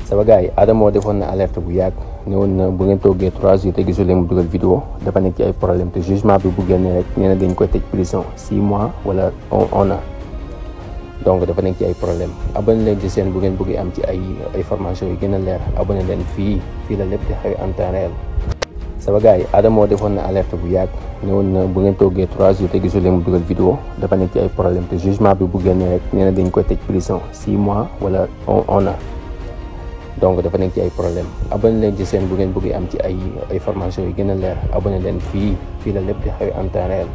sama gars yi Adama defoon na alerte bu yàgg ne woon na bu ngeen toogee 3 jours te gisul leen mu dugal vidéo dafa nekk ci ay problème te jugement bi bu génnee rek nee na dañ koy tëj prison 6 mois wala 1 an donc dafa nekk ci ay problème abonné leen ci seen bu ngeen bëggee am ci ay formation yu gën a leer abonné leen fii la lépp di xew en temps réel. sama gars yi Adama defoon na alerte bu yàgg ne woon na bu ngeen toogee 3 jours te gisul leen mu dugal vidéo dafa nekk ci ay problème te jugement bi bu génnee rek nee na dañ koy tëj prison 6 mois wala 1 an donc dafa nekk ci ay problème abonné leen ci seen bu ngeen bëggee am ci ay formation yu gën a leer abonné leen fii la lépp di xew en temps réel.